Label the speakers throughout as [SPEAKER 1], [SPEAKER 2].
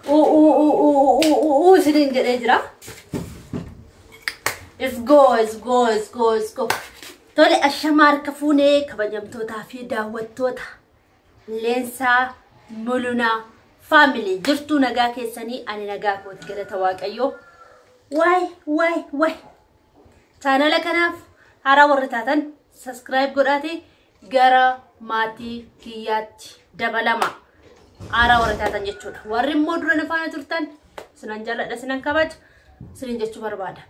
[SPEAKER 1] Uu isiniin jedhee jira. Let's go, let's go, let's go, let's go. Tole, ashamaa harka fuunee kabajamtootaa fi daawwattoota Leensaa Mulunaa Family, jirtuu? Nagaa keessanii? Ani nagaa kooti, galata Waaqayyoo. Waay waay waay! Chaanala kanaaf haaraa warri taatan subscribe godhaate gara maatii kiyyaatti dabalama. Haaraa warri taatan jechuudha. Warri immoo dura na faana turtan, sinan jaalladha, sinan kabaja, sinin jechuu barbaada.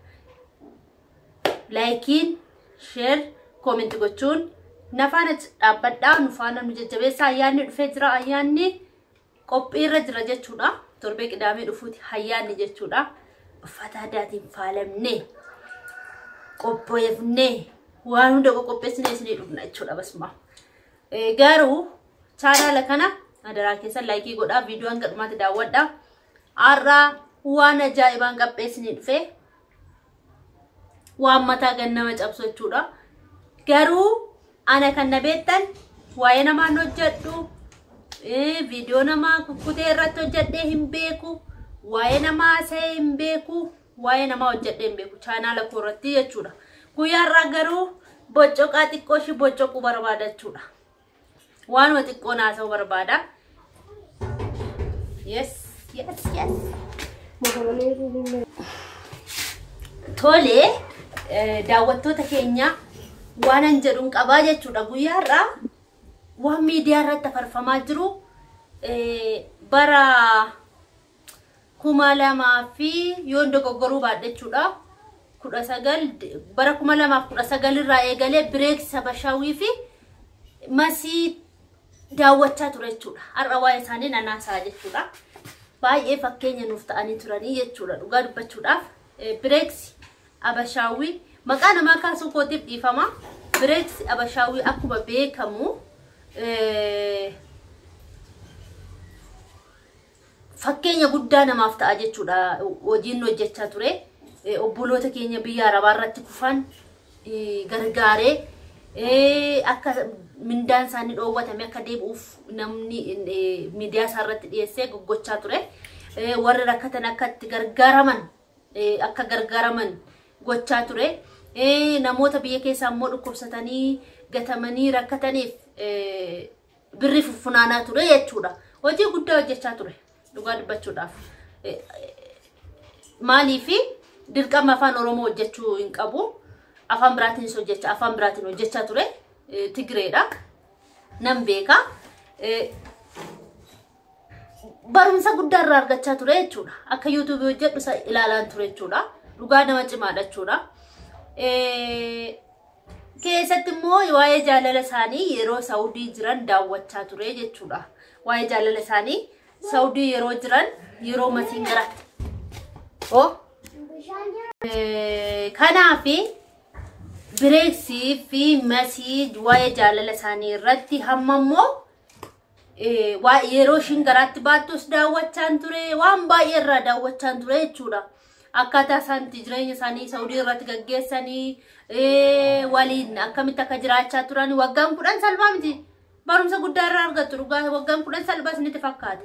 [SPEAKER 1] Like, share, comment gochuun na faana dhaabbadhaa, nu faana nu jajjabeessa. Ayyaanni dhufee jira, ayyaanni qophiirra jira jechuudha. Torbee Qidaamee dhufuuti ayyaanni jechuudha. Uffata aadaatiin faalamnee qopheeffnee waan hunda qoqopheessinee isinii dhufna jechuudha basuma. Garuu chaanaala kana adaraa keessan like godhaa, viidiyoo hanga dhumaatti daawwadhaa. Har'a waan ajaa'ibaan qopheessinii dhufee waan mataa gannama cabsu jechuudha. Garuu ana kan na beektan waa'ee namaan hojjedhu, viidiyoo namaa kukkutee irratti hojjedhee hin beeku, waa'ee namaa haasa'ee hin beeku, waa'ee namaa hojjedhee hin beeku chaanaala koo irratti jechuudha. Guyyaa har'aa garuu boccoqaa xiqqoo ishii boccoquu barbaada jechuudha. Waanuma xiqqoo naasa'uu barbaada. Yes. Tole, daawwattoota keenya, waan an jedhuun qabaa jechuudha. Guyyaa har'aa waan miidiyaa irratti afarfamaa jiru, bara 2000 fi yoon dogoggoruu baadhe jechuudha. 19, bara 2019 irraa eegalee Bireeks Habashaawii fi Masii daawwachaa ture jechuudha. Har'a waa'ee isaanii nanaasaa jechuudha. Baay'ee fakkeenya nuuf ta'anii turanii jechuudha. Dhugaa dubbachuudhaaf Bireeks Abashaawii, maqaa namaa kaasuu kootiif dhiifama. Bireeks Abashaawii akkuma beekamu fakkeenya guddaa namaaf ta'a jechuudha. Hojiin hojjechaa ture. Obboloota keenya biyya Arabaa irratti kufan gargaaree, akka mindaan isaanii dhoowwatame akka deebi'uuf namni miidiyaa isaa irratti dhiyeessee goggochaa ture. Warri rakkatan akka itti gargaaraman, akka gargaaraman gochaa ture. Namoota biyya keessaa immoo dhukkubsatanii gatamanii rakkataniif birri fuffunaanaa ture jechuudha. Hojii guddaa hojjechaa ture dhugaa dubbachuudhaaf. Maaliifi dirqama afaan Oromoo hojjechuu hin qabu. Afaan biraatiinis hojjechaa, afaan biraatiin hojjechaa ture. Tigireedha. Nan beeka. Barumsa guddaa irraa argachaa ture jechuudha. Akka yuutuubii hojjedhu isa ilaalaan ture jechuudha. Dhugaa nama cimaadha jechuudha. Keessatti immoo waa'ee jaalala isaanii yeroo Saawudii jiran daawwachaa ture jechuudha. Waa'ee jaalala isaanii Saawudii yeroo jiran, yeroo Masiin gara. Oh! Kanaafi Bireeksii fi Masii waa'ee jaalala isaanii irratti hamma immoo yeroo ishiin garaatti baattus daawwachaan ture, waan baay'ee irraa daawwachaan ture jechuudha. Akkaataa isaan itti jireenya isaanii Saudii irratti gaggeessanii, waliin akkamitti akka jiraachaa turan. Waggaan 10 salphaa miti. Barumsa guddaa irraa argattu dhugaa. Waggaan 10 salphaa isinitti fakkaata.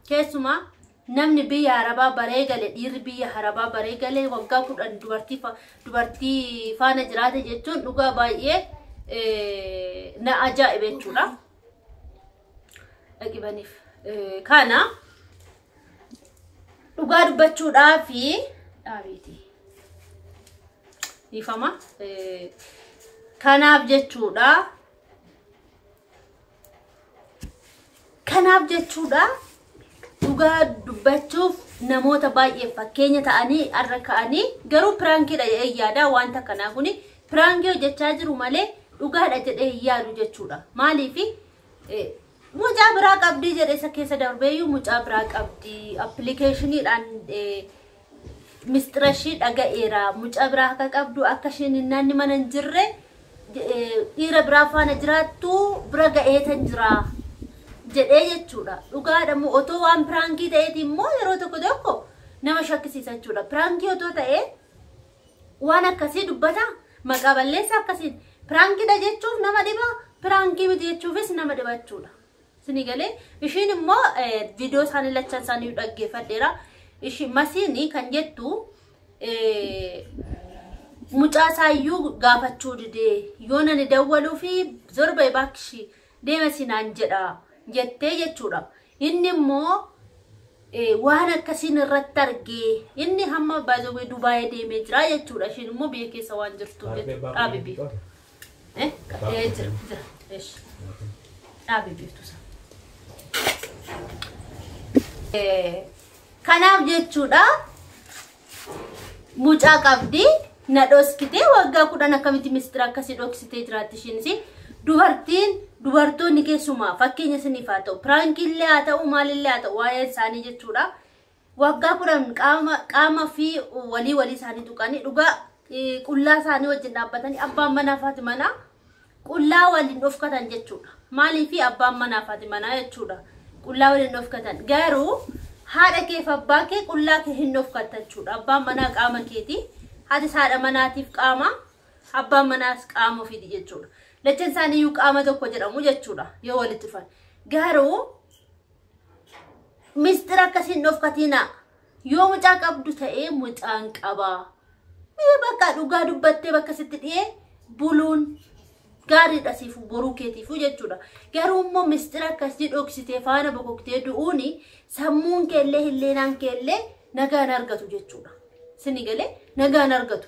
[SPEAKER 1] Keessumaa namni biyya Arabaa baree gale, dhiirri biyya Arabaa baree gale waggaa 10 dubartii faana jiraate jechuun dhugaa baay'ee na ajaa'iba jechuudha. Dhaqibaniif. Kana dhugaa dubbachuudhaa fi dhaabeeti. Dhiifama. Kanaaf jechuudha. Kanaaf jechuudha, dhugaa dubbachuuf namoota baay'eef fakkeenya ta'anii har'a ka'anii garuu prankiidha jedhee yaada. Wanta kanaa kuni prank hojjechaa jiru malee dhugaadha jedhee hin yaadu jechuudha. Maaliifi mucaa biraa qabdii jedhe, isa keessa darbeeyyuu mucaa biraa qabdii, appilikeeshiniidhaan mistira ishii dhaga'eera. Mucaa biraa akka qabdu, akka isheen naanni mana hin jirre dhiira biraa faana jiraattu bira ga'eetan jira jedhee jechuudha. Dhugaadha moo otoo waan prank ta'eeti immoo yeroo tokko tokko nama shakkisiisa jechuudha. Prank otoo ta'ee waan akkasii dubbata, maqaa balleessa akkasiin. Prankiidha jechuuf nama dhiba, prank miti jechuufis nama dhiba jechuudha. Isinii galee ishiin immoo viidiyoo isaanii lachan isaanii dhaggeeffadheera. Ishii masiin kan jettu mucaa isaayyuu gaafachuu didee yoo nani dawwaluu fi zorba baakshi deema sinaan jedha jettee jechuudha. Inni immoo waan akkasiin irratti argee inni hamma baay'ee Dubaayii deemee jira jechuudha. Ishiin immoo biyya keessa waan jirtuuf jechuudha. Dhaabi biiftu. Jira jira. Dhaabi biiftu sana. Kanaaf jechuudha mucaa qabdi na dhoskitee waggaa 10 akkamitti mistira akkasii dhoksitee jiraatti ishiinis. Dubartiin dubartoonni keessumaa fakkeenya isiniif haa ta'u piraankiillee haa ta'u maalillee haa ta'u waa'ee isaanii jechuudha. Waggaa 10 qaama fi walii walii isaanii tuqanii dhugaa qullaa isaanii wajjin dhaabbatanii abbaan manaa fi haati manaa qullaa waliin dhofkatan jechuudha. Maaliif abbaan manaa fi haati manaa jechuudha qullaa waliin dhofkatan garuu haadha kee fi abbaa kee qullaa kee hin dhofkatta jechuudha. Abbaan manaa qaama keeti, haati haadha manaatiif qaama, abbaan manaas qaama ofiiti jechuudha. Lachan isaaniiyyuu qaama tokko jedhamu jechuudha yoo walitti dhufan. Garuu mistira akkasiin dhofkatina yoo mucaa qabdu ta'ee mucaan qabaa. Mee bakka dhugaa dubbattee bakka sitti dhiyee buluun gaariidha siif boruu keetiifuu jechuudha. Garuu immoo mistira akkasii dhoksitee faana bokoktee du'uuni sammuun keellee hilleenaan keellee nagaan argatu jechuudha. Sini galee nagaan argatu.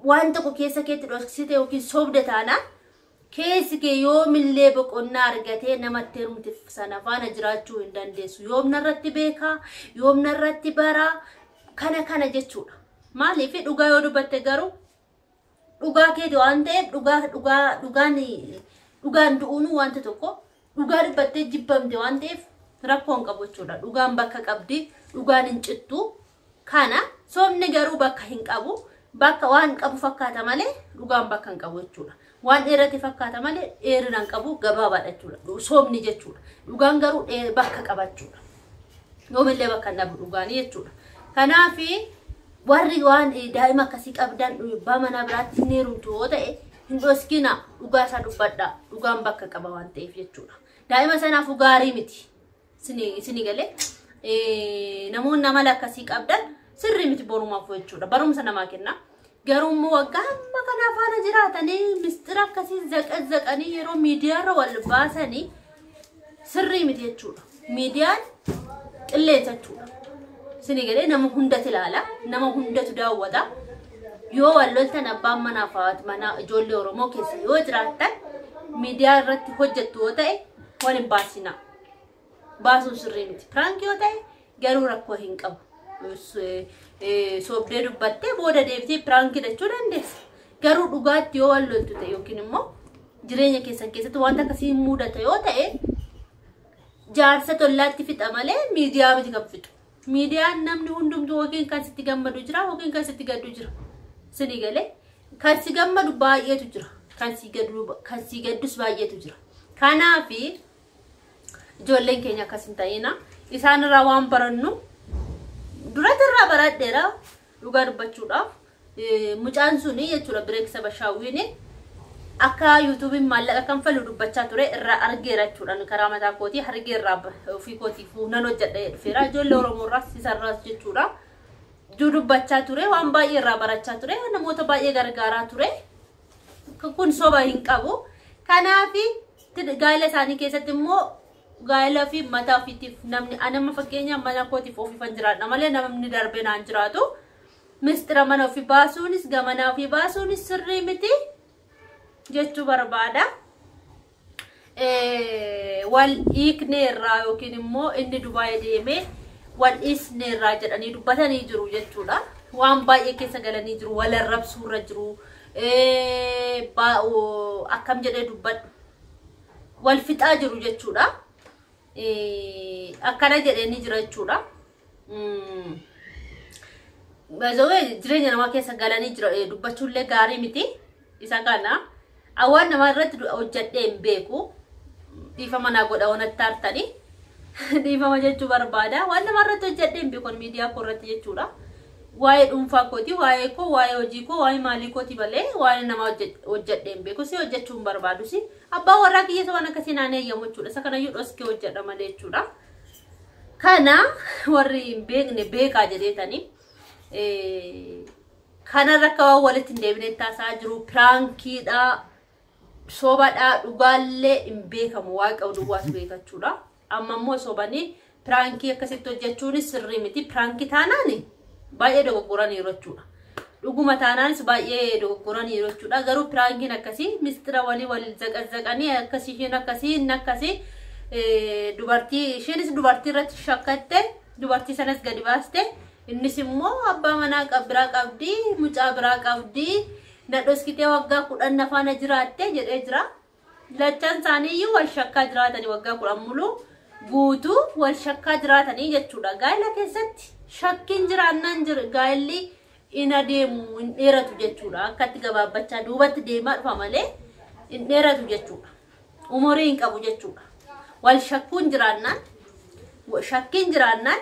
[SPEAKER 1] Waan tokko keessa keetti dhoksite yookiin sobde taanaan keessi kee yoomillee boqonnaa argatee namatti heerumte sana faana jiraachuu hin dandeessu. Yoomna irratti beekaa, yoomna irratti baraa kana kana jechuudha. Maaliif dhugaa yoo dubbatte garuu dhugaa keeti waan ta'eef dhugaa dhugaa dhugaan dhugaan du'uun wanta tokko dhugaa dubbattee jibbamte waan ta'eef rakkoo hin qabu jechuudha. Dhugaan bakka qabdi, dhugaan hin cittu. Kana sobni garuu bakka hin qabu. Bakka waan qabu fakkaata malee dhugaan bakka hin qabu jechuudha. Waan dheerate fakkaata malee dheerina hin qabu gabaabaadha jechuudha. Sobni jechuudha. Dhugaan garuu bakka qaba jechuudha. Yoomillee bakka hin dhabu dhugaanii jechuudha. Kanaaf warri waan daa'ima akkasii qabdan abbaa manaa biraatti hin heerumtu yoo ta'e hin dhoskina dhugaa isaa dubbadha. Dhugaan bakka qaba waan ta'eef jechuudha. Daa'ima sanaafuu gaarii miti. Isinii galee namoonni amala akkasii qabdan sirrii miti borumaaf jechuudha. Barumsa namaa kenna. Garuu immoo waggaa amma kana faana jiraatanii mistira akkasii zaqazzaqanii yeroo miidiyaarra wal baasanii sirrii miti jechuudha. Miidiyaan qilleensa jechuudha. Isinii galee nama hundatu ilaala, nama hundatu daawwata. Yoo wal loltan abbaan manaa fi haati manaa ijoollee Oromoo keessa yoo jiraattan miidiyaa irratti hojjettu yoo ta'e wal hin baasinaa. Baasuun sirrii miti. Piraankii yoo ta'e garuu rakkoo hin qabu. Sobdee dubbattee booda deebitee piraankii jechuu dandeessa. Garuu dhugaatti yoo wal loltu ta'e yookiin immoo jireenya keessan keessatti wanta akkasii mudate yoo ta'e jaarsa tollaatti fixa malee miidiyaa miti kan fixu. Miidiyaan namni hundumtuu yookiin kan sitti gammadu jira yookiin kan sitti gaddu jira. Isinii galee kan si gammadu baay'eetu jira. Kan si gaddus baay'eetu jira. Kanaaf ijoolleen keenya akkas hin ta'ina. Isaan irraa waan barannu duratti irraa baradheera dhugaa dubbachuudhaaf. Mucaan suni jechuudha Bireeksa Bashaawwiin akka yuutuubiin maallaqa kanfalu dubbachaa ture irraa argeera jechuudha. Karaa mataa kootii argeerraa ofii kootiif nan hojjedha dhufeera. Ijoollee Oromoo irraas isarraas jechuudha. Dubbachaa ture waan baay'ee irraa barachaa ture namoota baay'ee gargaaraa ture. Kun soba hin qabu. Kanaaf gaa'ela isaanii keessatti immoo gaa'ela fi mataa ofiitiif namni anama fakkeenyaaf mana kootiif ofiifan jiraadha malee namni darbee naan jiraatu. Mistira mana ofii baasuunis gamanaa ofii baasuunis sirrii miti jechuu barbaada. Wal hiikneerraa yookiin immoo inni Dubaayii deemee wal dhiisneerraa jedhanii dubbatanii jiru jechuudha. Waan baay'ee keessa galanii jiru, wal arrabsuurra jiru. Akkam jedhee dubbadhu wal fixaa jiru jechuudha. Akkana jedhee ni jira jechuudha. Bazawee jireenya namaa keessa galanii jira dubbachuullee gaarii miti. Isa kana awwaan namaa irratti hojjedhee hin beeku. Dhiifama naa godha wanatti taartanii. Dhiifama jechuu barbaada. Waan namaa irratti hojjedhee hin beeku miidiyaa koo irratti jechuudha. Waa'ee dhuunfaa kooti, waa'ee koo, waa'ee hojii koo, waa'ee maalii kooti malee waa'ee namaa hojjedhee hin beeku. Si hojjechuu hin barbaadu si. Abbaan warraa kiyya waan akkasii naan eeyyamu jechuudha. Isa kanayyuu dhoskee hojjedha malee jechuudha. Kana warri hin beekne beekaa jedheetanii. Kanarra akka waan walitti hin deebine taasisaa jiru. Piraankiidha, sobadha, dhugaallee hin beekamu. Waaqa duwwaatu beekachuudha. Amma immoo sobanii piraankii akkasitti hojjechuunis sirrii miti. Piraankii taanaani baay'ee dogoggoraniiru jechuudha. Dhuguma taanaanis baay'ee dogoggoraniiru jechuudha. Garuu piraankiin akkasii mistira walii wal zaqazzaqanii akkasii isheen akkasii inni akkasii dubartii isheenis dubartii irratti shakkatte dubartii sanas gadi baaste innis immoo abbaa manaa biraa qabdi mucaa biraa qabdi na dhoskitee waggaa 10 na faana jiraatte jedhee jira. Lachaan isaaniiyyuu wal shakkaa jiraatanii waggaa 10 muluu guutuu wal shakkaa jiraatanii jechuudha. Gaa'ela keessatti shakkiin jiraannaan gaa'elli in adeemu hin dheeratu jechuudha. Akkatti gabaabbachaa duubatti deemaa dhufa malee hin dheeratu jechuudha. Umurii hin qabu jechuudha. Wal shakkuun jiraannaan shakkiin jiraannaan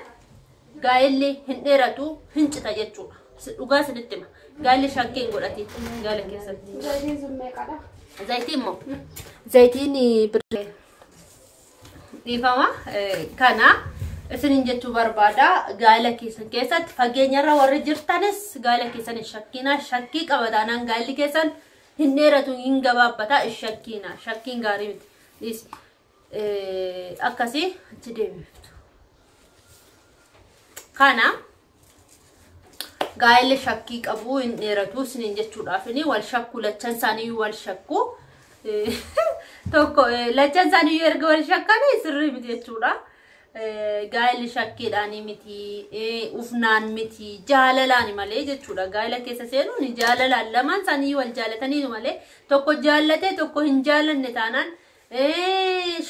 [SPEAKER 1] gaa'elli hin dheeratu hin cita jechuudha. Dhugaa isinitti hima. Gaa'elli shakkii hin godhatin gaa'ela keessatti.
[SPEAKER 2] Zayitiin sun meeqadha?
[SPEAKER 1] Zayitiin immoo zayitiin birree dhiifama kana isinin jechuu barbaada. Gaa'ela keessan keessatti fageenyarra warri jirtanis gaa'ela keessan hin shakkiina. Shakkii qabataanaan gaa'elli keessan hin dheeratu hin gabaabbata. Hin shakkiina. Shakkiin gaarii miti. Akkasii achi deemiftu. Kana gaa'elli shakkii qabu hin dheeratu isinin jechuudhaaf wal shakku lachan isaaniiyyuu wal shakku. Tokko lachan isaaniiyyuu erga wal shakkanii sirrii miti jechuudha. Gaa'elli shakkiidhaanii miti, ufnaan miti, jaalalaan malee jechuudha. Gaa'ela keessa seenuun jaalalaan lamaan isaanii wal jaalatanii malee tokko jaallatee tokko hin jaalanne taanaan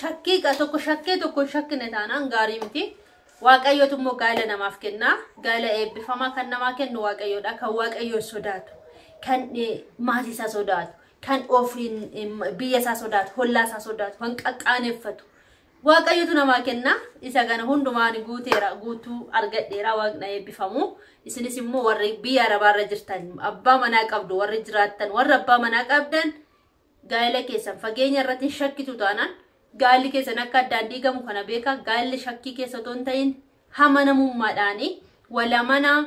[SPEAKER 1] shakkii tokko shakkee tokko hin shakkine taanaan gaarii miti. Waaqayyootu immoo gaa'ela namaaf kenna. Gaa'ela eebbifamaa kan namaa kennu Waaqayyoodha. Kan Waaqayyoon sodaatu, kan maatii isaa sodaatu, kan ofiin biyya isaa sodaatu, hollaa isaa sodaatu, kan qaqqaaneffatu. Waaqayyotu namaa kenna. Isa kana hundumaan guuteera, guutuu argadheera. Waaqna eebbifamu. Isinis immoo warri biyya arabaarra jirtan, abbaa manaa qabdu, warri jiraattan, warri abbaa manaa qabdan gaa'ela keessan fageenya irratti hin shakkitu taanaan gaa'elli keessan akka addaan diigamu kana beeka. Gaa'elli shakkii keessa otoo hin ta'in amanamummaadhaani wal amanaa.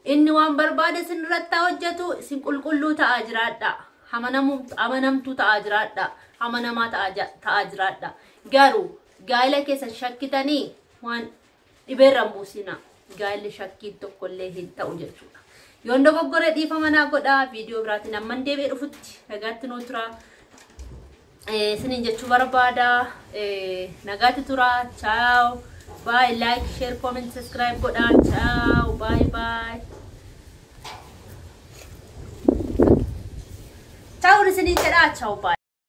[SPEAKER 1] Inni waan barbaade isin irratti haa hojjetu, isin qulqulluu ta'aa jiraadha. Amanamtuu ta'aa jiraadha. Amanamaa ta'aa jiraadha. Garuu gaa'ela keessan shakkitanii waan dhibeerra hin buusina. Gaa'elli shakkiin tokkollee hin ta'u jechuudha. Yoon dogoggore dhiifama naa godhaa. Viidiyoo biraatiin amman deebi'ee dhufutti nagaatti nuu tura. Isiniin jechuu barbaada. Nagaatti tura. Ciao. Bye. Like, share, comment, subscribe godhaa. Ciao. Bye bye. Ciao isiniin jedhaa. Ciao bye.